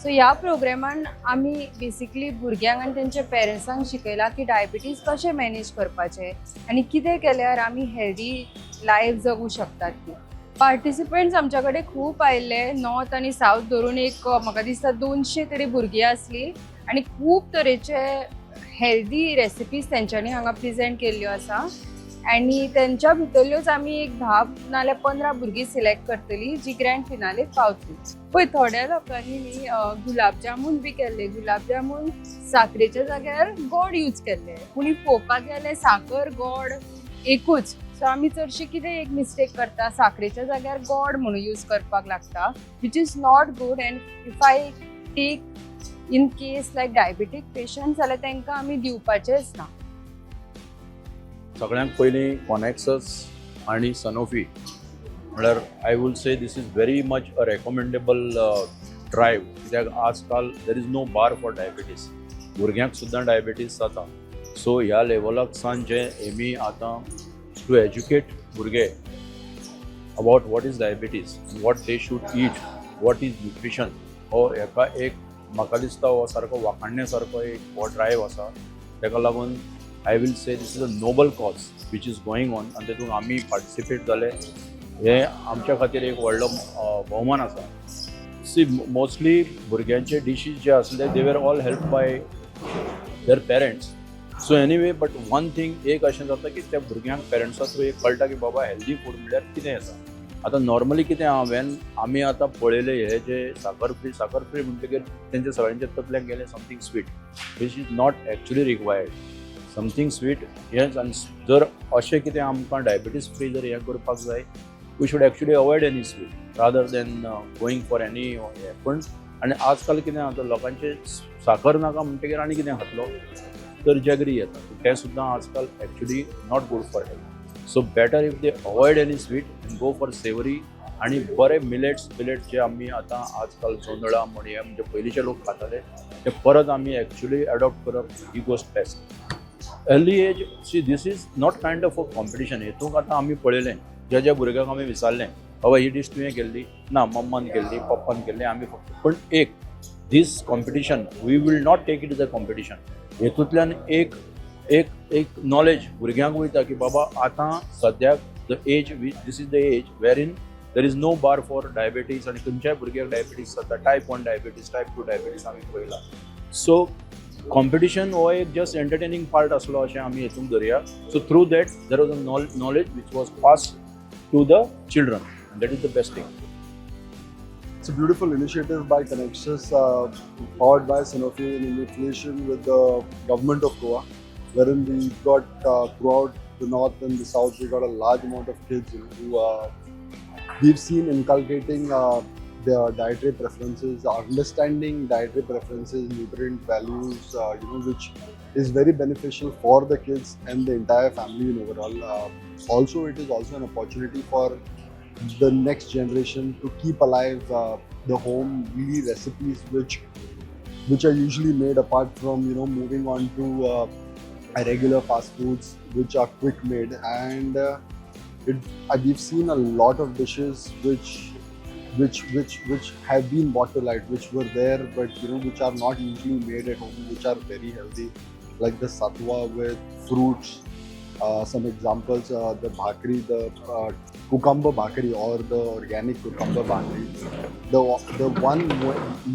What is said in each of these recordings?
So ह्या प्रोग्रामान आमी basically भुरग्यांक आनी तेंच्या पेरंट्सांक शिकयलां की डायबिटीज कशें मॅनेज करपाचें आनी कितें केल्यार आमी हेल्दी लायफ जगू शकतात. ती पार्टिसिपंट्स आमच्या कडेन खूब आयिल्ले. नॉर्थ आनी सावथ धरून एक म्हाका दिसता 200 तरी भुरगीं आसली आनी खूब तरेचे हेल्दी रेसिपीज तेंच्यांनी हांगा प्रेजेंट केल्ल्यो आसा आनी तेंच्या भितरल्योच आमी एक 10 नाल्यार 15 भुरगीं सिलेक्ट करतली जी ग्रँड फिनालेक पावतली. पळय, थोड्या लोकांनी न्ही गुलाब जामून बी केल्ले. गुलाब जामून साकरेच्या जाग्यार गोड यूज केल्ले. पूण पळोवपाक गेल्यार साकर गोड एकूच. सो आमी चडशे कितें एक मिस्टेक करता, साकरेच्या जाग्यार गोड म्हणून यूज करपाक लागता, which is not good. And if I take in case like diabetic patient जाल्यार तांकां आमी दिवपाचेच ना. सगळ्यांत पयलीं कॉनॅक्सस आनी सनोफी म्हळ्यार I will say this is very much a recommendable drive, कित्याक आजकाल there is no bar for diabetes. भुरग्यांक सुद्दां डायबिटीज जाता. सो ह्या लेवलाक सावन जे हेमी आतां टू एज्युकेट भुरगे about what is diabetes, what they should eat, what is nutrition, हो हेका एक म्हाका दिसता हो सारको वाखाणण्या सारको एक हो ड्रायव आसा. ताका लागून I will say this is a noble cause which is going on आनी तेतून आमी पार्टिसिपेट जाले हें आमच्या खातीर एक व्हडलो भोवमान आसा. सी, मोस्टली भुरग्यांचे डिशीज जे आसले, they were all helped by their parents. So anyway, but one thing एक अशें जाता की त्या भुरग्यांक पेरंट्सा थ्रू एक कळटा की बाबा, हेल्दी फूड म्हणल्यार कितें आसा. आतां नॉर्मली कितें आहा, वेन आमी आतां पळयलें हे जे साकर फ्री, साकर फ्री म्हणटकीर तेंच्या सगळ्यांच्या तकल्याक गेलें something sweet, which is not actually required. Something sweet हेंच. आनी जर अशें कितें आमकां डायबिटीज फ्री जर हें करपाक जाय, we should actually avoid any sweet rather than going for any हें. पूण आनी आजकाल कितें आतां लोकांचे साकर नाका म्हणटकीर आनी कितें खातलो तर जॅगरी येता. तें सुद्दां आजकाल actually not good for health. So better if they avoid any sweet and go for savoury आनी बरे मिलेट्स. मिलेट्स जे आमी आतां आजकाल जोंदळां म्हण हे म्हणजे पयलींचे लोक खाताले, ते परत आमी एक्चुली एडॉप्ट करप ही गोश्ट best. Early age, see, this is not kind of a competition. हेतूंक आतां आमी पळयलें, ज्या ज्या भुरग्यांक आमी विचारलें, बाबा, ही डीश तुवें केल्ली ना, मम्मान केल्ली, पप्पान केल्ली, आमी फक्त पण एक this competition, we will not take it as a competition. हेतूंतल्यान एक एक एक नॉलेज भुरग्यांक वयता की बाबा, आतां सद्याक the age, this is the age wherein there is no bar for diabetes आनी खंयच्याय भुरग्याक डायबिटीज जाता. Type 1 diabetes, type 2 diabetes आमी पळयला. सो कॉम्पिटिशन हो एक जस्ट एंटरटेनिंग पार्ट आसलो अशें आमी हेतून धरुया. So through that there was a knowledge which was passed to the children, that is the best thing. It's a beautiful initiative by Connexus, powered by Sanofi in affiliation with the government of Goa, wherein we got throughout the north and the south, we got a large amount of kids who we've seen inculcating their dietary preferences, understanding dietary preferences, nutrient values, which is very beneficial for the kids and the entire family in overall. Also, it is also an opportunity for the next generation to keep alive the home really recipes which are usually made, apart from moving on to regular fast foods which are quick made. And it we've seen a lot of dishes which have been brought to light, which were there but which are not usually made at home, which are very healthy, like the satwa with fruits. Some examples, the bhakri, the cucumber bhakri or the organic cucumber bhakri. The one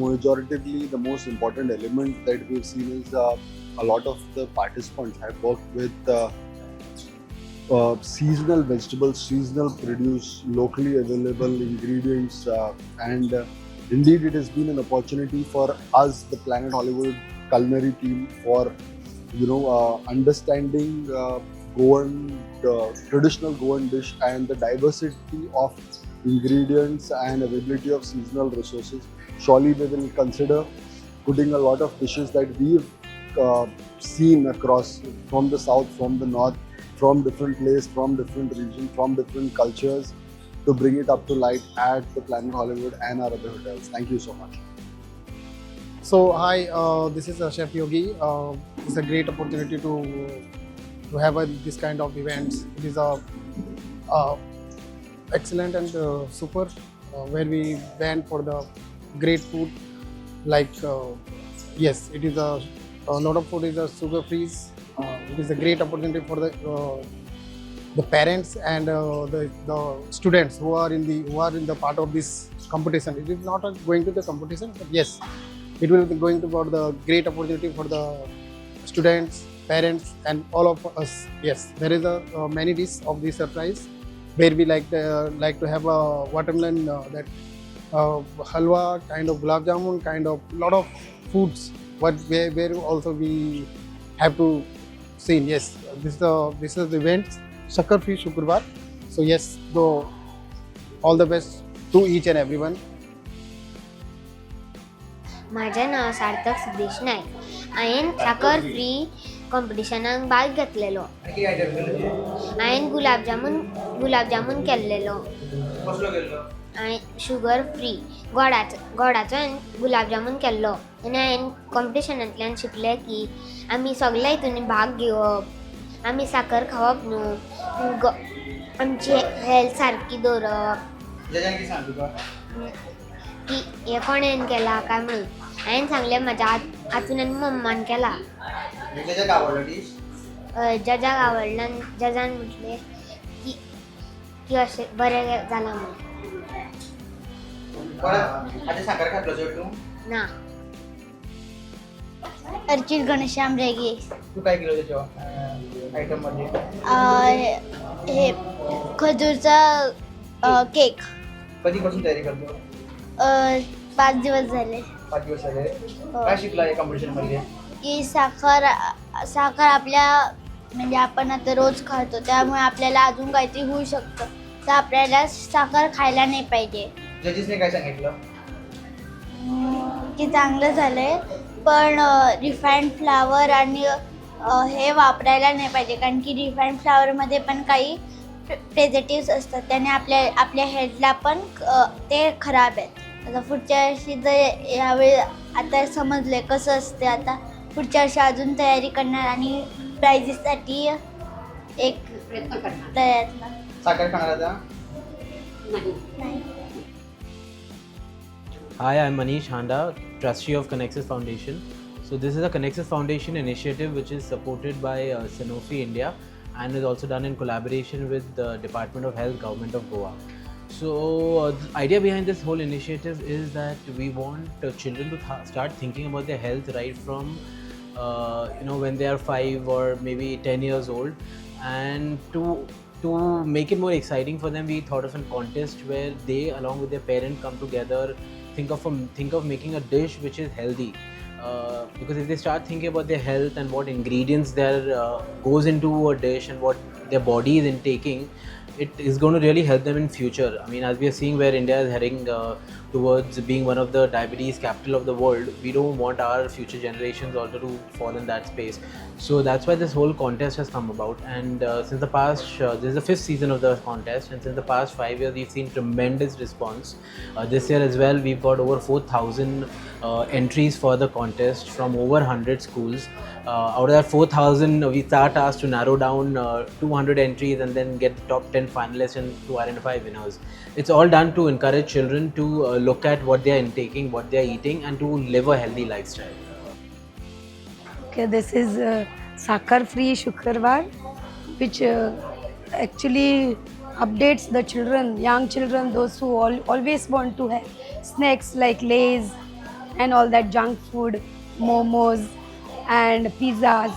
majoritively the most important element that we've seen is a lot of the participants have worked with seasonal vegetables, seasonal produce, locally available ingredients, and indeed it has been an opportunity for us, the Planet Hollywood culinary team, for understanding Goan, the traditional Goan dish and the diversity of ingredients and availability of seasonal resources. Surely we will consider putting a lot of dishes that we've seen across from the south, from the north, from different place, from different region, from different cultures, to bring it up to light at the Planet Hollywood and our other hotels. Thank you so much. So hi, this is Chef Yogi. It's a great opportunity to have this kind of events. It is a excellent and super where we went for the great food. Like yes, it is a lot of food is a sugar free. It is a great opportunity for the parents and the students who are in the part of this competition. It is not going to the competition, but yes, it will be going to for the great opportunity for the students, parents, and all of us. Yes, there is a many dish of this surprise where we like to have a watermelon that halwa kind of gulab jamun kind of lot of foods. But where also we have to see. Yes, this is the event Sakhar Free Shukurwar. So yes, though all the best to each and everyone. म्हाजें नांव सार्थक सिद्धेश नायक. हांवें साकर free कॉम्पिटिशनाक भाग घेतलेलो. हांवें गुलाबजामून केल्लेलो. हांवें शुगर फ्री गोडाचो हांवें गुलाबजामून केल्लो आनी हांवें कॉम्पिटिशनांतल्यान शिकलें की आमी सगळे हितून भाग घेवप, आमी साकर खावप न्हू, आमची हेल्थ सारकी दवरप. की हें कोणेन केलां काय म्हणून हांवें सांगलें म्हाज्या आतून आनी मम्मान केला. जजाक आवडला आनी जजान म्हटलें की की अशें बरें जालां म्हणून. ना. अर्चित घनश्याम रेगे. तू काय केलं त्याच्या आयटम मध्ये? हे खजूरचा केक. कधीपासून तयारी करतो? 5 दिवस झाले. 5 दिवस झाले. काय शिकला या कॉम्पिटिशन मध्ये? की साखर आपल्या म्हणजे आपण आता रोज खातो त्यामुळे आपल्याला अजून काहीतरी होऊ शकतं, तर आपल्याला साखर खायला नाही पाहिजे. जजेसने काय सांगितलं? की चांगलं झालंय, पण रिफाईंड फ्लावर आणि हे वापरायला नाही पाहिजे, कारण की रिफाईंड फ्लावरमध्ये पण काही प्रेझेटिव्स असतात, त्याने आपल्या आपल्या हेल्थला पण ते खराब आहेत. आता पुढच्या वर्षी जर यावेळी आता समजलं कसं असते, आता पुढच्या वर्षी अजून तयारी करणार आणि प्राइजेससाठी एक प्रयत्न करणार. प्रयत्न. साखर खाणार आता नाही. Hi, I'm Manish Handa, trustee of Connexus Foundation. So this is a Connexus Foundation initiative which is supported by Sanofi India and is also done in collaboration with the Department of Health, Government of Goa. So the idea behind this whole initiative is that we want children to start thinking about their health right from when they are 5 or maybe 10 years old, and to make it more exciting for them, we thought of a contest where they, along with their parent, come together, think of making a dish which is healthy. Because if they start thinking about their health and what ingredients there goes into a dish and what their body is intaking, it is going to really help them in future. I mean, as we are seeing where India is heading towards being one of the diabetes capital of the world, we don't want our future generations also to fall in that space. So that's why this whole contest has come about. And since the past, this is the 5th season of the contest, and since the past 5 years, we've seen tremendous response. This year as well, we've got over 4,000 entries for the contest from over 100 schools. Out of that 4,000, we start asked to narrow down 200 entries and then get the top 10 finalists and to identify winners. It's all done to encourage children to look at what they are intaking, what they are eating, and to live a healthy lifestyle. Okay, this is Sakhar Free Shukurwar, which actually updates the children, young children, those who always want to have snacks like Lays and all that junk food, momos and pizzas.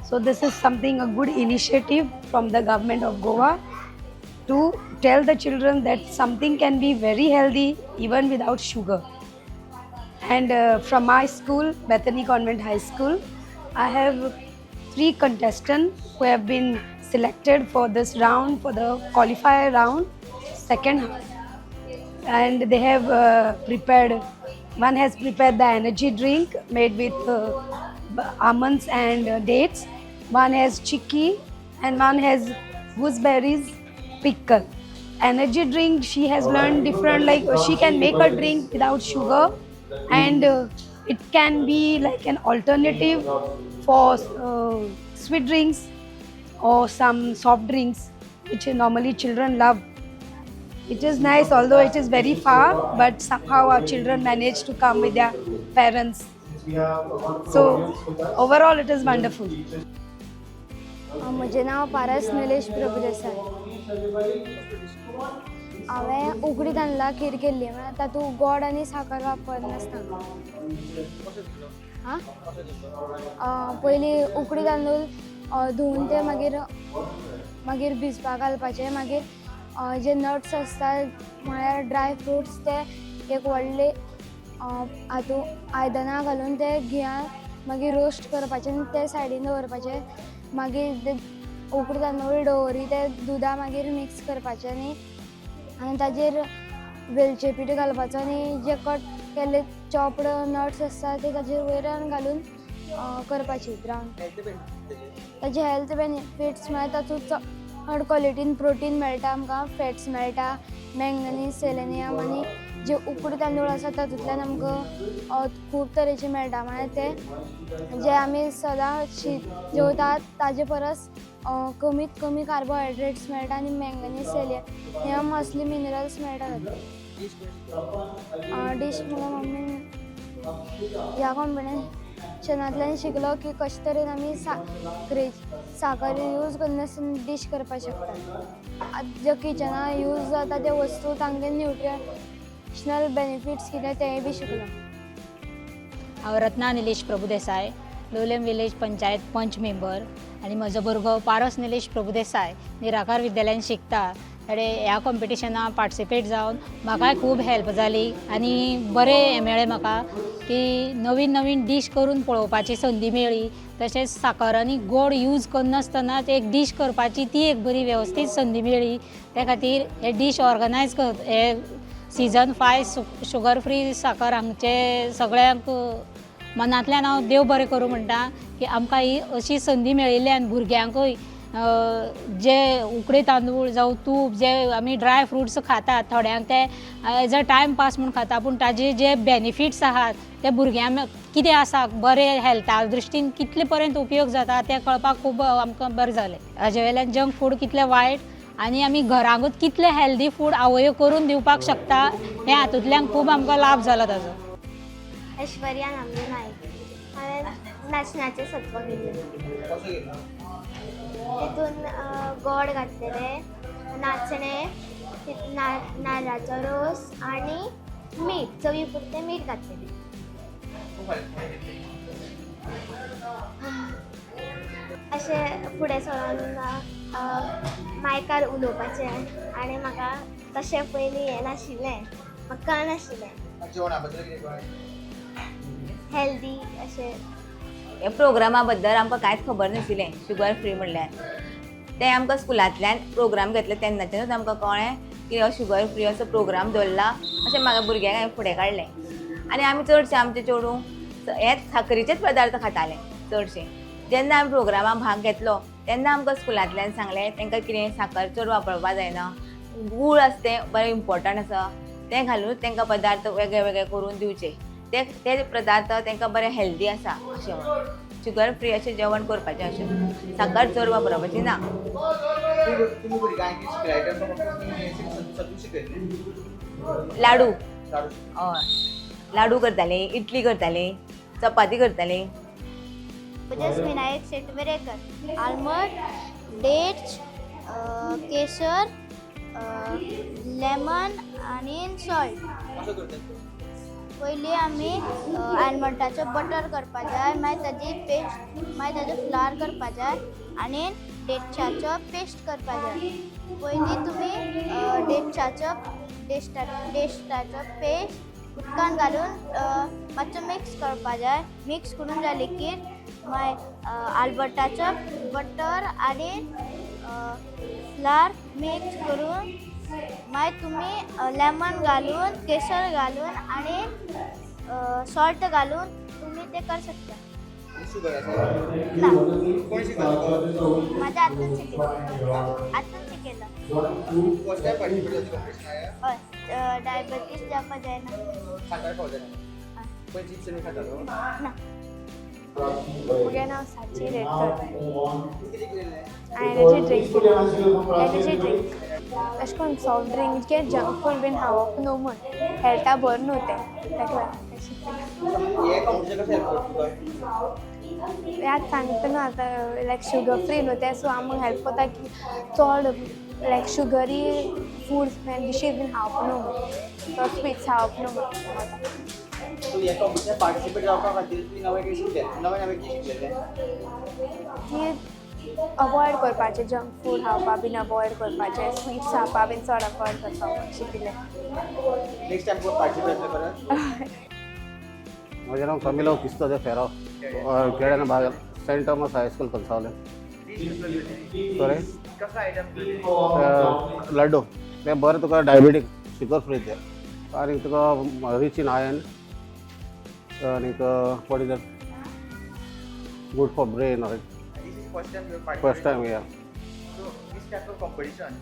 So this is something, a good initiative from the government of Goa to tell the children that something can be very healthy even without sugar. And from my school, Bethany Convent High School, I have 3 contestants who have been selected for this round, for the qualifier round, second half. And they have prepared, one has prepared the energy drink made with almonds and dates, one has chickpea, and one has gooseberries pickle. Energy drink, she has learned different, like she can make a drink without sugar, and it can be like an alternative for sweet drinks or some soft drinks which normally children love. It is nice, although it is very far, but somehow our children manage to come with their parents. So overall, it is wonderful. म्हजें नांव पारस निलेश प्रभुदेसाय. हांवें उकडी तांदळा खीर केल्ली, म्हळ्यार तातूंत गोड आनी साकर वापरनासतना. आं, पयलीं उकडी तांदूळ धुवन ते मागीर मागीर भिजपाक घालपाचे. मागीर जे नट्स आसता, म्हळ्यार ड्राय फ्रुट्स, ते एक व्हडले हातूंत आयदनां घालून ते घियान मागीर रोस्ट करपाचे आनी ते सायडीन दवरपाचे. मागीर ते उकडे तांदूळ दवरी ते दुदा मागीर मिक्स करपाचे आनी आनी ताजेर वेलचे पीठ घालपाचो आनी जे कट केल्ले चॉप्ड नट्स आसता ते ताजेर वयल्यान घालून करपाची ब्रावन. ताजे हेल्थ बेनिफिट्स म्हळ्यार तातूंत चड क्वॉलिटीन प्रोटीन मेळटा आमकां, फॅट्स मेळटा, मँगनीज, सेलेनियम आनी जे उकडे तांदूळ आसा तातूंतल्यान आमकां खूब तरेचे मेळटा. म्हळ्यार ते जे आमी सदां शीत जेवतात ताजे परस कमीत कमी कार्बोहायड्रेट्स मेळटा आनी मँगनीज, सेलेनियम असले मिनरल्स मेळटा तातूंत. डीश म्हाका मम्मीन ह्या कॉम्बिनेशनांतल्यान शिकलो की कशे तरेन आमी साकरे साकर यूज करनासतना डीश करपाक शकता. आतां ज्यो किचनान यूज जाता ते वस्तू तांगे न्युट्रिशनल बेनिफिट्स कितें तेंय बी शिकलो. हांव रत्ना निलेश प्रभुदेसाय, लोलयें विलेज पंचायत पंच मेंबर आनी म्हजो भुरगो पारस निलेश प्रभुदेसाय निराकार विद्यालयान शिकता. ताणें ह्या कॉम्पिटिशनाक पार्टिसिपेट जावन म्हाकाय खूब हेल्प जाली आनी बरें हें मेळ्ळें म्हाका की नवीन नवीन डीश करून पळोवपाची संदी मेळ्ळी. तशेंच साकर आनी गोड यूज करनासतनाच एक डीश करपाची ती एक बरी वेवस्थीत संदी मेळ्ळी. त्या खातीर हे डीश ऑर्गनायज कर हे सिजन 5 शुगर फ्री साकर हांगचे सगळ्यांक मनांतल्यान हांव देव बरें करूं म्हणटा की आमकां ही अशी संदी मेळिल्ल्यान भुरग्यांकूय जे उकडे तांदूळ जावं तूप जे आमी ड्राय फ्रुट्स खातात, थोड्यांक ते एज अ टायम पास म्हूण खाता, पूण ताजे जे बेनिफिट्स आहात ते भुरग्यांक कितें आसा, बरें हेल्था दृश्टीन कितले पर्यंत उपयोग जाता तें कळपाक खूब आमकां बरें जालें. हाजे वयल्यान जंक फूड कितलें वायट आनी आमी घरांकूच कितलें हेल्दी फूड आवयो करून दिवपाक शकता हें हातूंतल्यान खूब आमकां लाभ जाला ताजो. ऐश्वर्या नामदेव नायक. हांवें नाचण्याचें सत्व केल्लें. कसो केलो? तितून गोड घातलेलें, नाचणे, नाल्लाचो रोस आनी मीठ, चवी पुरतें मीठ घातलेलें. खूप फायदे घेतले. अशें फुडें सरोन मायकार उलोवपाचें आनी म्हाका तशें पयलीं हें नाशिल्लें, म्हाका कळनाशिल्लें. जेवणा बद्दल कितें कळ्ळें? हेल्दी अशें. ह्या प्रोग्रामा बद्दल आमकां कांयच खबर नाशिल्लें. शुगर फ्री म्हणल्यार तें आमकां स्कुलांतल्यान प्रोग्राम घेतले तेन्नाच्यानूच आमकां कळ्ळें की हो शुगर फ्री असो प्रोग्राम दवरला. अशें म्हाका भुरग्यांक हांवें फुडें काडलें आनी आमी चडशे आमचे चेडूं हेच साकरीचेच पदार्थ खाताले चडशे. जेन्ना आमी प्रोग्रामाक भाग घेतलो तेन्ना आमकां स्कुलांतल्यान सांगलें तांकां कितें साकर चड वापरपाक जायना, गूळ आसा तें बरें इम्पोर्टंट आसा, तें घालून तांकां पदार्थ वेगळे वेगळे करून दिवचे, ते ते पदार्थ तांकां बरे हेल्दी आसा अशें म्हणून शुगर फ्री अशें जेवण करपाचें, अशें साकर चड वापरपाची ना. तुम्ही भुरग्यांक कितें शिकयलें आयटम सगळें शिकयलें? लाडू. लाडू. हय, लाडू करतालीं, इडली करतालीं, चपाती करतालीं. तेजस विनायक शेटवेरेकर. आल्मंड, डेट्स, केसर, लेमन आनी सॉल्ट. कसो करतात? पयलीं आमी आलमंडाचो बटर करपा जाय, मागीर ताजी पेस्ट, मागीर ताजो फ्लार करपा जाय आनी डेट्साचो पेस्ट करपा जाय. पयलीं तुमी डेट्साचो डेस्टा डेस्टाचो पेस्ट उदकान घालून मातसो मिक्स करपा जाय. मिक्स करून जालें की मागीर आल्बर्टाचो बटर आनी फ्लार मिक्स करून मागीर तुमी लेमन घालून, केसर घालून आनी सॉल्ट घालून तुमी ते कर शकता. शुगर आसा? ना. कोण शिकयता? माझ्या आतांच शिकयला, आतांच शिकयला. फर्स्ट टायम पार्टिसिपेट जाता कॉम्पिटिशनाक? हय, डायबेटीस जावपा जायना. साकर खावंक जायना. पयलीं चिप्स बी खातालो? ना. म्हगेलें नांव साची रेडकर. कितें केलें? Energy drink, energy drink. अशें करून सॉफ्ट ड्रिंक कितें जंक फूड बीन खावप न्हू म्हण हेल्था बरें न्हू तें, ताका लागून तें शिकयलां. हे कॉम्पिटिशन कशें हेल्प करता तुका? याद सांगता न्हू आतां, लायक शुगर फ्री न्हू तें, सो आमकां हेल्प कोता की चड लायक शुगरी फूड्स डिशीज बीन खावप न्हू म्हण, चड स्वीट्स खावप न्हू म्हण. सो हे कॉम्पिटिशन पार्टिसिपेट जावपा खातीर तुवें नवें कितें शिकलें, नवें नवें कितें शिकलेलें? की अवॉयड करपाचें, जंक फूड खावपा बीन अवॉयड करपाचें, स्वीट्स खावपा बीन चड अवॉयड करपाक शिकिल्लें. नेक्स्ट टायम पार्टिसिपेट जातलें परत? म्हजें नांव कमिलो किस्तो दे फेरो, खेड्यान बागल, सेंट थॉमस हायस्कूल, कंसावले. सॉरी? कसलो आयटम? लड्डू. ते बरें तुका डायबेटीक, शुगर फ्री ते, आनी तुका रिच इन आयन आनीक what is that, good for brain. This is first time you participate? First time, yeah. So this type of competition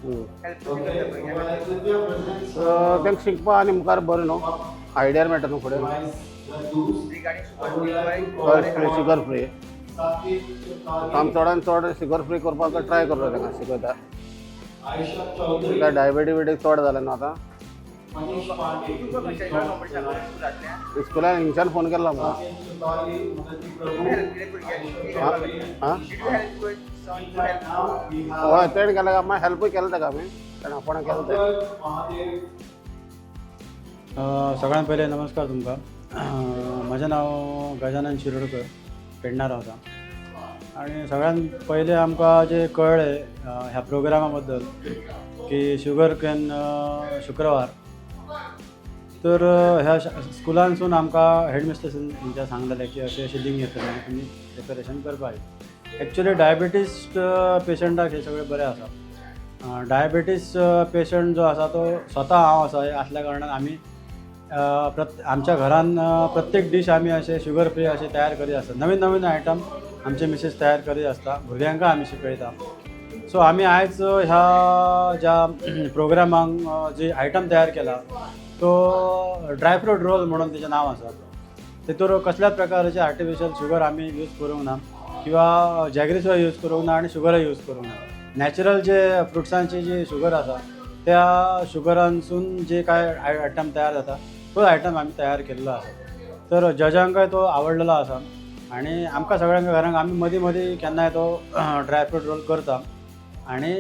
help कशें करता भुरग्यांक? तांकां शिकपा आनी मुखार बरें न्हू, आयडिया मेळटा न्हू फुडें. Regarding sugar free? Free, sugar free. आमी चडान चड शुगर फ्री करपाक ट्राय करता, तांकां शिकयता. डायबेटी बिटी चड जालें न्हू आतां. तुका खंयच्या कॉम्पिटिशन स्कुलांतल्यान? स्कुलान हिंगच्यान फोन केल्लो आमकां. हेल्प कितें भुरग्यांक? आं? Did you help your son to help? हय, तेणें केलें, मागीर हेल्पूय केलें ताका आमी, तेणें आपणें केलें तें. सगळ्यात पयलें नमस्कार तुमकां. म्हजें नांव गजानन शिरोडकर, पेडणा रावता. आनी सगळ्यात पयलें आमकां जें कळ्ळें ह्या प्रोग्रामा बद्दल की शुगर can शुक्रवार, तर ह्या स्कुलानसून आमकां हेडमिस्ट्रेसान हेंच्या सांगलेलें की अशें अशें लिंक येतलें आनी तुमी प्रिपेरेशन करपाक जाय. एक्चुली डायबिटीज पेशंटाक हें सगळें बरें आसा. डायबिटीज पेशंट जो आसा तो स्वता हांव आसा आसल्या कारणान आमी आमच्या घरान प्रत्येक डीश आमी अशें शुगर फ्री अशें तयार करीत आसता. नवीन नवीन आयटम आमचे मिसीस तयार करीत आसता, भुरग्यांकय आमी शिकयता. सो आमी आयज ह्या ज्या प्रोग्रामाक जे आयटम तयार केला तो ड्रायफ्रूट रोल म्हणून तेजें नांव आसा. तेतूर कसल्याच प्रकारचे आर्टिफिशियल शुगर आमी यूज करूंक ना किंवा जॅगरी सुद्दां यूज करूंक ना आनी शुगरय यूज करूंक ना. नॅचरल जे फ्रुट्सांची जी शुगर आसा त्या शुगरांसून जे काय आयटम तयार जाता तो आयटम आमी तयार केल्लो आसा. तर जजांकय तो आवडलेलो आसा आनी आमकां सगळ्यांक घरांक आमी मदीं मदीं केन्नाय तो ड्रायफ्रूट रोल करता आनी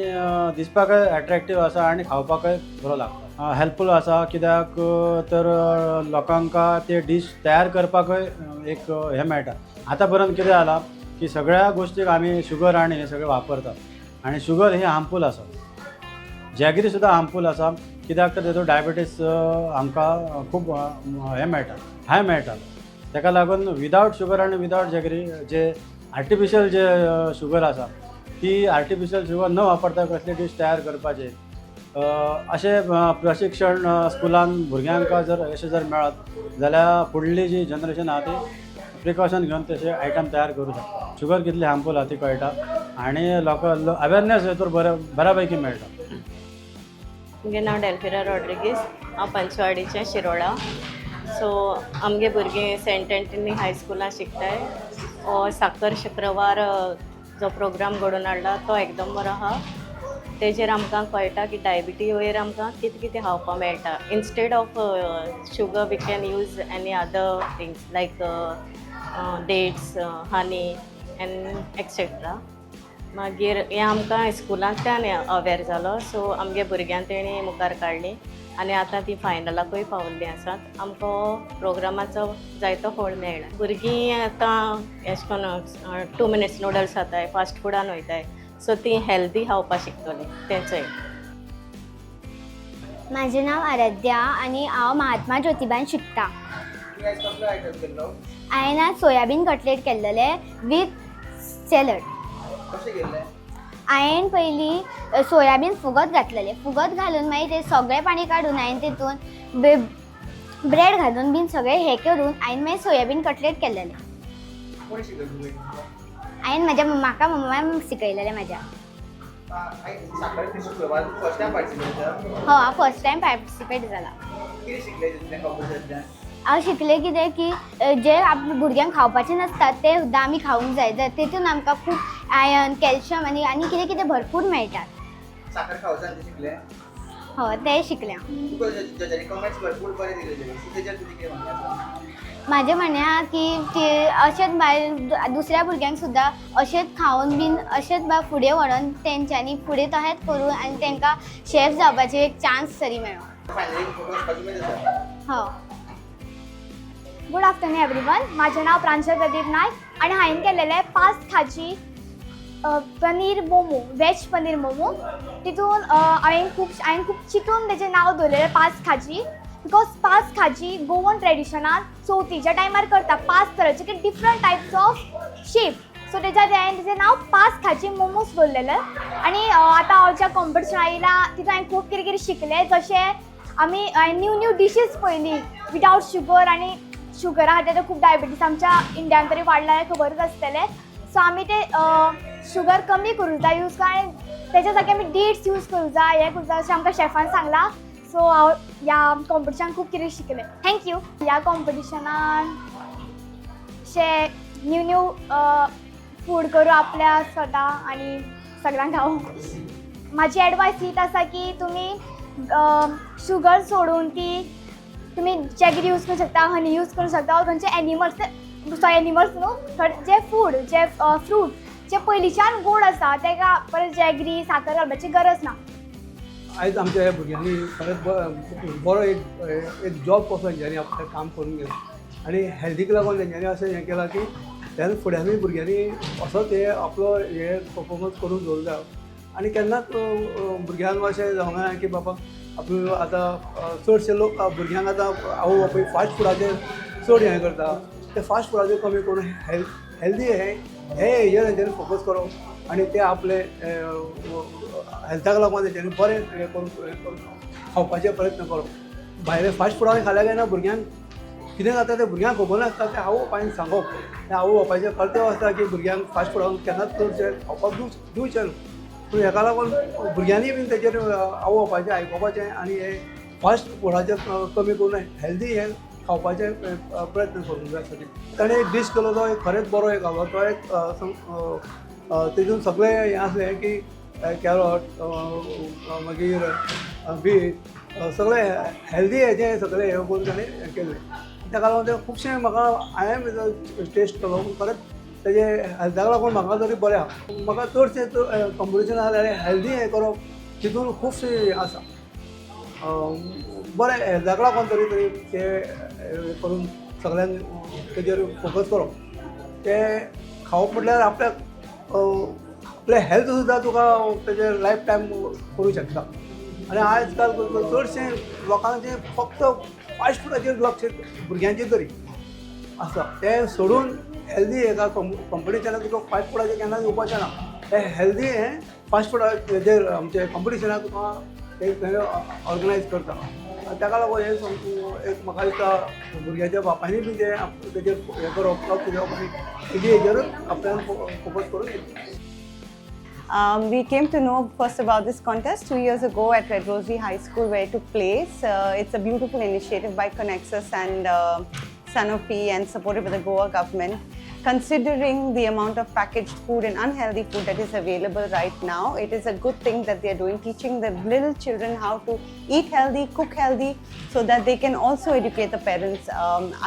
दिसपाकय एट्रेक्टीव आसा आनी खावपाकय बरो लागता. हेल्पफूल आसा कित्याक तर लोकांक ते डीश तयार करपाकय एक हें मेळटा. आतां पर्यंत कितें जालां की सगळ्या गोश्टीक आमी शुगर आनी हें सगळें वापरतात आनी शुगर ही हार्मफूल आसा. जॅगरी सुद्दां हार्मफूल आसा कित्याक तर तेतूंत डायबिटीज आमकां खूब हें मेळटा, हाय मेळटा. ताका लागून विदावट शुगर आनी विदावट जॅगरी, जे आर्टिफिशियल जे शुगर आसा ती आर्टिफिशियल शुगर न वापरता कसली डीश तयार करपाचे अशें प्रशिक्षण स्कुलान भुरग्यांक जर अशें जर मेळत जाल्यार फुडली जी जनरेशन आहा ती प्रिकॉशन घेवन तशे आयटम तयार करूं शकता. शुगर कितली हार्मफूल आहा ती कळटा आनी लोकां अवेरनेस हेतूर बऱ्या बऱ्या पैकी मेळटा. म्हगे नांव डेल्फिरा रॉड्रिगीस, हांव पंचवाडीचें, शिरोडा. सो आमगे भुरगीं सेंट एंटनी हायस्कुलान शिकताय. हो साकर शुक्रवार जो प्रोग्राम घडोवन हाडला तो एकदम बरो आहा. तेजेर आमकां कळटा की डायबिटी वयर आमकां कितें कितें खावपाक मेळटा. Instead of sugar we can use any other things like dates, honey and etcetera. मागीर हें आमकां स्कुलांतल्यान अवेर जालो, सो आमगे भुरग्यान तेणी मुखार काडली आनी आतां ती फायनलाकूय पावल्लीं आसात. आमकां हो प्रोग्रामाचो जायतो फळ मेळ्ळा. भुरगीं आतां एशें करून 2 मिनिट्स नुडल्स खाताय, फास्ट फुडान वयताय, सो ती हेल्दी खावपाक शिकतलीं तेंचोय. माझे नाव आराध्या आणि हांव महात्मा ज्योतिबान शिकता. तुवें आयज कसलो आयटम केल्लो? हांवें आज सोयाबीन कटलेट केल्लेले विथ सॅलड. कशें केल्लें? हांवें पयलीं सोयाबीन फुगत घातलेले. फुगत घालून मागीर ते सगळें पाणी काडून हांवें तितून ब्रेड घालून बीन सगळें हें करून हांवें मागीर सोयाबीन कटलेट केल्लेले. कोणी शिकयलें तुका? हांवें म्हज्या म्हाका मम्मान शिकयलेलें म्हज्या. साकर शुक्रवार फर्स्ट टायम पार्टिसिपेट जाता? हो, हांव फर्स्ट टायम पार्टिसिपेट जाला. कितें शिकलें तितूंतल्यान, कॉम्पिटिशनांतल्यान? हांव शिकलें कितें की जे आपल्या भुरग्यांक खावपाचें नासता तें सुद्दां आमी खावंक जाय, तितून आमकां खूब आयर्न, कॅल्शियम आनी आनी कितें कितें भरपूर मेळटा. साखर खावचा तें शिकलें? हय, तेंय शिकलें हांव. तुका जजानी कमेंट्स भरपूर बरे दिलेले, सो तेजेर तुजें कितें म्हणणें आसा? म्हाजें म्हणणें आहा की ती अशेंच भायर दुसऱ्या भुरग्यांक सुद्दां अशेंच खावन बीन अशेंच बा फुडें व्हरोन तेंच्यांनी फुडें तशेंच करूं आनी तेंकां शेफ जावपाची एक चान्स तरी मेळो. फायनली वचपाची उमेद आसा? हय. गुड आफ्टरनून एवरीवन, म्हाजें नांव प्रांजल प्रदीप नायक आनी हांवें केलेलें पांच खाजी पनीर मोमो, वेज पनीर मोमो. तितून हांवें खूब चिंतून तेजें नांव दवरलेलें पांच खाजी, because पांच खाजी गोवन ट्रेडिशनान चवथीच्या टायमार करता, पांच तरेचे different types of shape. So तेज्या हांवें तेजें नांव पांच खाजी मोमोज दवरलेलें. आनी आतां हांव ज्या कॉम्पिटिशन आयला तितून हांवें खूब कितें कितें शिकलें, जशें आमी हांवें न्यू न्यू डिशीज पळयली विदावट शुगर. आनी शुगरा खातीर आतां खूब डायबिटीज आमच्या इंडियान तरी वाडला हें खबरूच आसतलें. सो आमी ते शुगर कमी करूंक जाय यूज आनी तेच्या जाग्यार आमी डेट्स यूज करूंक जाय, हें करूंक जाय अशें आमकां शेफान सांगलां. सो हांव ह्या कॉम्पिटिशनान खूब कितें शिकलें. Thank you. ह्या कॉम्पिटिशनान अशें न्यू न्यू फूड करूं आपल्या स्वता आनी सगळ्यांक खावूं. म्हाजी एडवायस हीच आसा की तुमी शुगर सोडून ती तुमी जॅगरी यूज करूं शकता, हनी यूज करूं शकता, ऑर खंयचे एनिमल्स, सॉरी एनिमल्स न्हू, जे फूड, जे फ्रूट जे पयलींच्यान गोड आसा तेका परत जॅगरी साकर घालपाची गरज ना. आयज आमच्या ह्या भुरग्यांनी खरेंच बरो एक जॉब कसो तेंच्यांनी आपलें काम करून गेला आनी हेल्थीक लागून तेंच्यांनी अशें हें केलां की तेन्ना फुड्यानूय भुरग्यांनी असोच हे आपलो हे परफॉर्मन्स करून दवरूंक जाय आनी केन्नाच भुरग्यांक अशें जावंक जायना की बाबा आपलो आतां चडशे लोक भुरग्यांक आतां आवय बापूय फास्ट फुडाचेर चड हें करता. ते फास्ट फुडाचेर कमी करून हेल्दी हे हे हेजेर तेंच्यांनी फोकस करप आनी ते आपले हेल्थाक लागून तेंच्यांनी बरें हें करून खावपाचे प्रयत्न करप. भायले फास्ट फुडां खाल्या काय ना भुरग्यांक कितें जाता तें भुरग्यांक खबर नासता. तें आवय बापायन सांगप तें आवय बापायचें कर्तव्य आसता की भुरग्यांक फास्ट फुडां केन्नाच चडशें खावपाक दिवचें न्हू. पूण हेका लागून भुरग्यांनी बीन तेजेर आवय बापायचें आयकुपाचें आनी हे फास्ट फुडाचें कमी करून हेल्दी हें खावपाचें प्रयत्न करूंक जाय सगळें. ताणें एक डीश केलो, तो एक खरेंच बरो एक आहलो. तो एक तेतून सगळें हें आसलें की कॅरट, मागीर बीट, सगळें हेल्दी हेजें सगळें हें करून ताणें हें केल्लें. ताका लागून तें खुबशें म्हाका हांवें टेस्ट केलो, पूण खरेंच तेजें हेल्थाक लागून म्हाका तरी बरें आहा. म्हाका चडशें कॉम्पिटिशन आसा जाल्यार हेल्दी हें करप तितून खुबशें आसा बरें हेल्थाक लागून तरी तरी तें करून सगळ्यांक तेजेर फोकस करप. तें खावप म्हटल्यार आपल्याक आपलें हेल्थ सुद्दां तुका तेजेर लायफ टायम करूं शकता. आनी आयज काल चडशें लोकांचें फक्त फास्ट फुडाचेर लक्ष भुरग्यांचें तरी आसा, तें सोडून हेल्दी हेका कॉम्पिटिशनाक तुका फास्ट फुडाचेर केन्नाच येवपाचें ना. तें हेल्दी हें फास्ट फुडाचेर आमचे कॉम्पिटिशनाक तुका ते ऑर्गनायज करता. ताका लागून हें एक म्हाका दिसता भुरग्याच्या बापायनी बी तें तेजेर हें करप, लक्ष दिवप आनी तेजे हेजेरूच आपल्यान फोकस करून. We came to know first about this contest 2 years ago at Red Rosary High School, where it took place. It's a beautiful initiative by Connexus and Sanofi and supported by the Goa government. Considering the amount of packaged food and unhealthy food that is available right now, it is a good thing that they are doing, teaching the little children how to eat healthy, cook healthy, so that they can also educate the parents.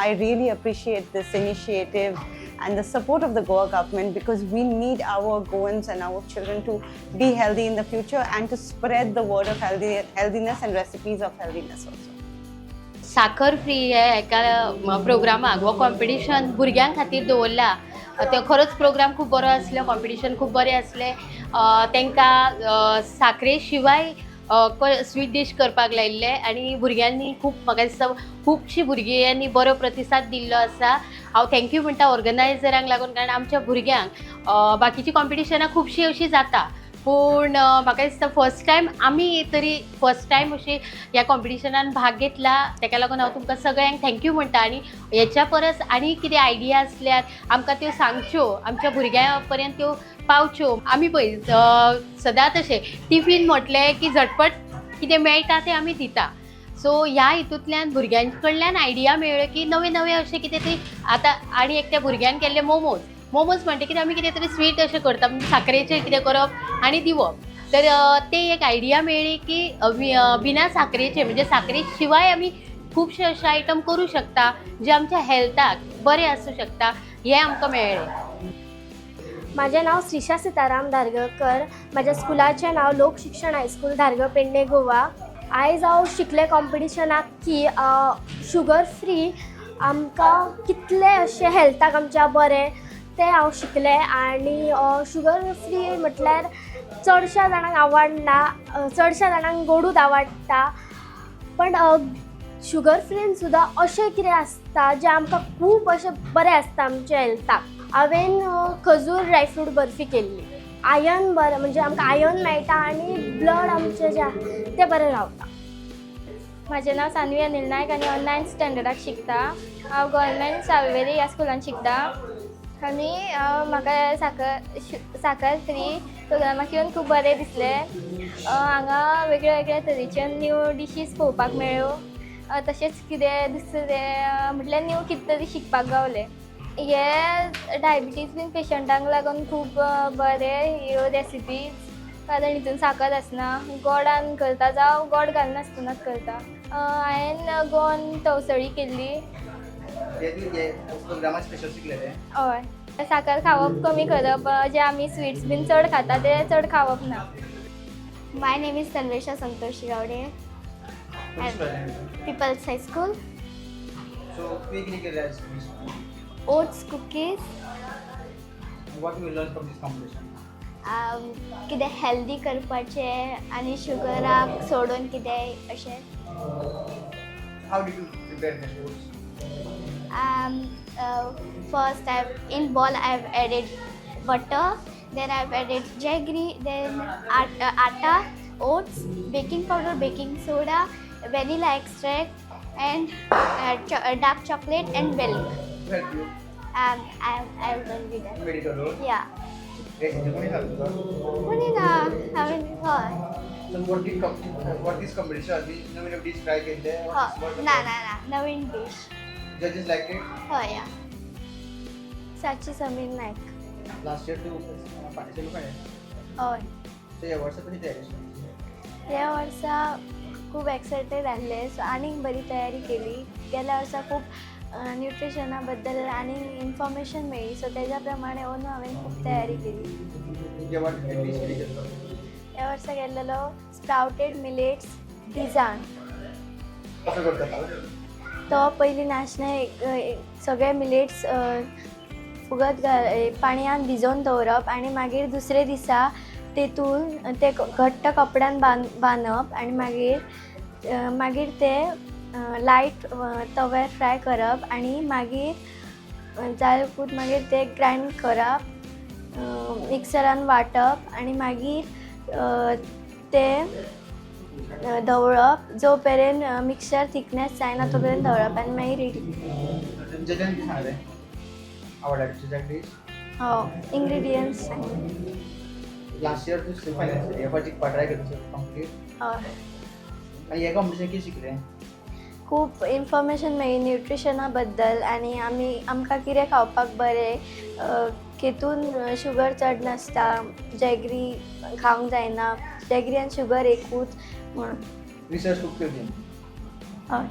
I really appreciate this initiative and the support of the Goa government, because we need our Goans and our children to be healthy in the future and to spread the word of healthiness and recipes of healthiness also. साखर free हे एका प्रोग्रामाक हो competition भुरग्यां खातीर दवरला. ते खरोच programme खूब बरो आसलो, कॉम्पिटिशन खूब बरें आसलें. तांकां साखरे शिवाय स्वीट डीश करपाक लायिल्ले आनी भुरग्यांनी खूब, म्हाका दिसता खुबशीं भुरग्यांनी बरो प्रतिसाद दिल्लो आसा. हांव thank you म्हणटा ऑर्गनायजरांक लागून, कारण आमच्या भुरग्यांक बाकीचीं कॉम्पिटिशनां खुबशीं अशीं जाता, पूण म्हाका दिसता फर्स्ट टायम आमी तरी फर्स्ट टायम अशी ह्या कॉम्पिटिशनान भाग घेतला. ताका लागून हांव तुमकां सगळ्यांक thank you म्हणटा आनी हेच्या परस आनी कितें आयडिया आसल्यार आमकां त्यो सांगच्यो, आमच्या भुरग्यां पर्यंत त्यो पावच्यो. आमी पळय सदांच अशें टिफीन म्हटलें की झटपट कितें मेळटा तें आमी दिता. सो ह्या हितूंतल्यान भुरग्यां कडल्यान आयडिया मेळ्ळ्यो की नवे नवे अशें कितें तरी. आतां आनी एकट्या भुरग्यान केल्ले मोमोज. मोमोज म्हणटकीर आमी कितें तरी स्वीट अशें करता, म्हणजे साकरेचें कितें करप आनी दिवप. तर ते एक आयडिया मेळ्ळी की बिना साकरेचे, म्हणजे साकरे शिवाय आमी खुबशे अशे आयटम करूं शकता जे आमच्या हेल्थाक बरे आसूं शकता, हें आमकां मेळ्ळें. माझे नाव श्रीषा सीताराम धारगळकर. म्हाज्या स्कुलाचें नांव लोक शिक्षण हायस्कूल, धारगळ, पेडणे, गोवा. आयज हांव शिकलें कॉम्पिटिशनाक की शुगर फ्री आमकां कितलें अशें हेल्थाक आमच्या बरें तें हांव शिकलें. आनी शुगर फ्री म्हटल्यार चडश्या जाणांक आवडना, चडश्या जाणांक गोडूच आवडटा, पण शुगर फ्रीन सुद्दां अशें कितें आसता जें आमकां खूब अशें बरें आसता आमच्या हेल्थाक. हांवें खजूर ड्रायफ्रूट बर्फी केल्ली. आयर्न बरें, म्हणजे आमकां आयर्न मेळटा आनी ब्लड आमचें जें आहा तें बरें रावता. म्हाजें नांव सान्वी अनिल नायक आनी हांव नायन्थ स्टँडर्डाक शिकता. हांव गव्हर्मेंट सावयवेरें ह्या स्कुलान शिकता आनी म्हाका साखर फ्री प्रोग्रामाक येवन खूब बरें दिसलें. हांगा वेगळे वेगळे तरेचे न्यू डिशीज पळोवपाक मेळ्ळ्यो, तशेंच कितें दुसरें म्हटल्यार न्यू कितें तरी शिकपाक गावलें. हे डायबिटीज बीन पेशंटांक लागून खूब बरें ह्यो रेसिपीज, कारण हितून साकर आसना, गोडान करता जावं गोड घालनासतनाच करता. हांवें गोवन तवसळी केल्ली. प्रोग्रामाक स्पेशल शिकलेले? हय, साकर खावप कमी करप, जे आमी स्विट्स बीन चड खाता ते चड खावप ना. My name is Tanvesha Santosh Gawde. People's High School. So तुवें कितें केलें आयज? Oats cookies. What you learn from this competition? कितें हेल्दी करपाचें आनी शुगराक सोडून कितें अशें. How did you prepare the oats? First I've in bowl I've added butter, then I've added jaggery, then atta, oats, baking powder, baking soda, vanilla extract and dark chocolate and milk. Who helped you? I will be done. You made it alone? Yeah. Recipe कोणी सांगता तुका? कोणी ना, हांवें हय. So what this competition Naveen dish try केल्ले? हय, ना ना ना, नवीन dish. Judges like it? हय, या. साची समीर नायक. लास्ट इयर तूं पार्टिसिपेट केलें? हय. सो ह्या वर्सा कशी तयारी आसा? ह्या वर्सा खूब एक्सायटेड आसले, सो आनीक बरी तयारी केली. गेल्या वर्सा खूब न्युट्रिशना बद्दल आनीक इन्फॉर्मेशन मेळ्ळी, सो तेज्या प्रमाणे अंदू हांवें खूब तयारी केली. ह्या वर्सा डीश कितें केल्लो? ह्या वर्सा केल्लेलो स्प्रावटेड मिलेट्स डिजाण. कसो करता? तो पयलीं नाशणे सगळे मिलेट्स फुगत घाल, पाणयान भिजोवन दवरप आनी मागीर दुसरे दिसा तेतून ते घट्ट कपड्यान बांदप आनी मागीर मागीर ते लायट तव्यार फ्राय करप आनी मागीर जाले मागीर ते ग्रायंड करप, मिक्सरान वांटप आनी मागीर ते धवळप, जो मेरेन मिक्सर थिकनेस जायना तो मेरेन धवळप आनी मागीर रेडी. जजान कितें सांगलें, आवडला जजाक डीश? हय, इंग्रिडियंट्स सांगले. लास्ट इयर तूं फायनल ह्या फावटी जिखपा ट्राय करता कंप्लीट? हय. आनी हे कॉम्पिटिशन कितें शिकलें? खूब इन्फॉर्मेशन मेळ्ळी न्युट्रिशना बद्दल आनी आमी आमकां कितें खावपाक बरें, केतून शुगर चड नासता, जॅगरी खावंक जायना, जॅगरी आनी शुगर एकूच म्हणून. रिसर्च खूब केली? हय.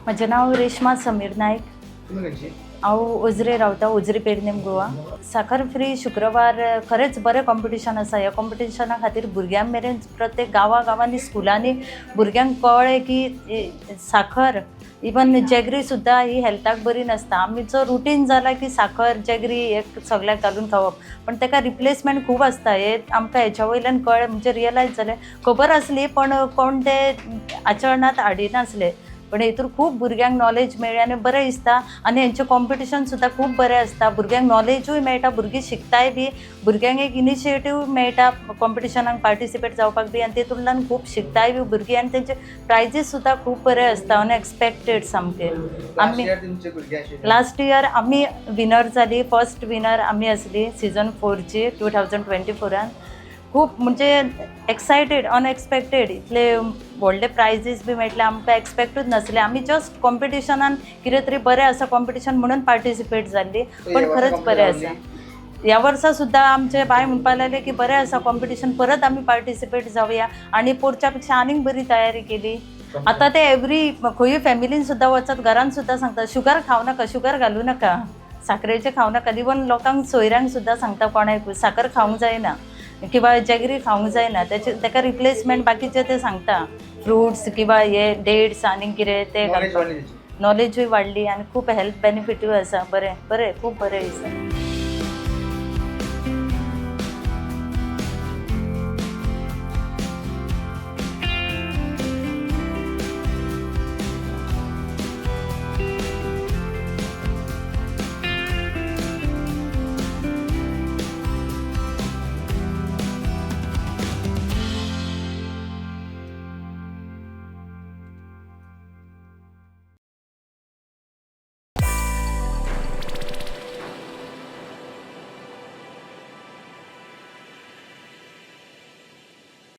म्हजें नांव रेश्मा समीर नायक. तुमी खंयची? हांव उजरे रावता, उजरे पेडणेम, गोवा. साखर फ्री शुक्रवार खरेंच बरें कॉम्पिटिशन आसा. ह्या कॉम्पिटिशना खातीर भुरग्यां मेरेन प्रत्येक गांवा गांवांनी स्कुलांनी भुरग्यांक कळ्ळें की साखर, इवन जॅगरी सुद्दां ही हेल्थाक बरी नासता. आमचो रुटीन जाला की साखर, जॅगरी हे सगळ्याक घालून खावप, पण ताका रिप्लेसमेंट खूब आसता हे आमकां हेच्या वयल्यान कळ्ळें, म्हणजे रियलायज जालें. खबर आसली पण कोण ते आचरणांत हाडिनासले, पण हितून खूब भुरग्यांक नॉलेज मेळ्ळी आनी बरें दिसता. आनी हेंचें कॉम्पिटिशन सुद्दां खूब बरें आसता, भुरग्यांक नॉलेजूय मेळटा, भुरगीं शिकताय बी, भुरग्यांक एक इनिशिएटीव मेळटा कॉम्पिटिशनाक पार्टिसिपेट जावपाक बी, आनी तेतूंतल्यान खूब शिकताय बी भुरगीं आनी तेंचे प्रायजीस सुद्दां खूब बरे आसता, अनएक्सपेक्टेड सामके. आमी लास्ट इयर आमी विनर जाली, फर्स्ट विनर आमी आसली सिजन 4ची 2024. खूब म्हणजे एक्सायटेड, अनएक्सपेक्टेड इतले व्हडले प्रायजीस बी मेळटले आमकां एक्सपेक्टूच नासले. आमी जस्ट कॉम्पिटिशनान कितें तरी बरें आसा कॉम्पिटिशन म्हणून पार्टिसिपेट जाल्ली, पण खरेंच बरें आसा. ह्या वर्सा सुद्दां आमचे बाय म्हणपाक लागले की बरें आसा कॉम्पिटिशन, परत आमी पार्टिसिपेट जावया आनी पोरच्या पेक्षा आनीक बरी तयारी केली. आतां ते एवरी खंयूय फॅमिलीन सुद्दां वचत, घरान सुद्दां सांगता, शुगर खावं नाका, शुगर घालूं नाका, साकरेचें खावं नाका. इवन लोकांक, सोयऱ्यांक सुद्दां सांगता, कोणाक साकर खावंक जायना किंवा जॅगरी खावंक जायना, तेचे ताका रिप्लेसमेंट बाकीचे ते सांगता, फ्रुट्स किंवा हे डेट्स आनी कितें ते Knowledge घालपाक. वाडली. नॉलेजूय वाडली आनी खूब हेल्थ बेनिफिटूय आसा. बरें बरें, खूब बरें दिसता.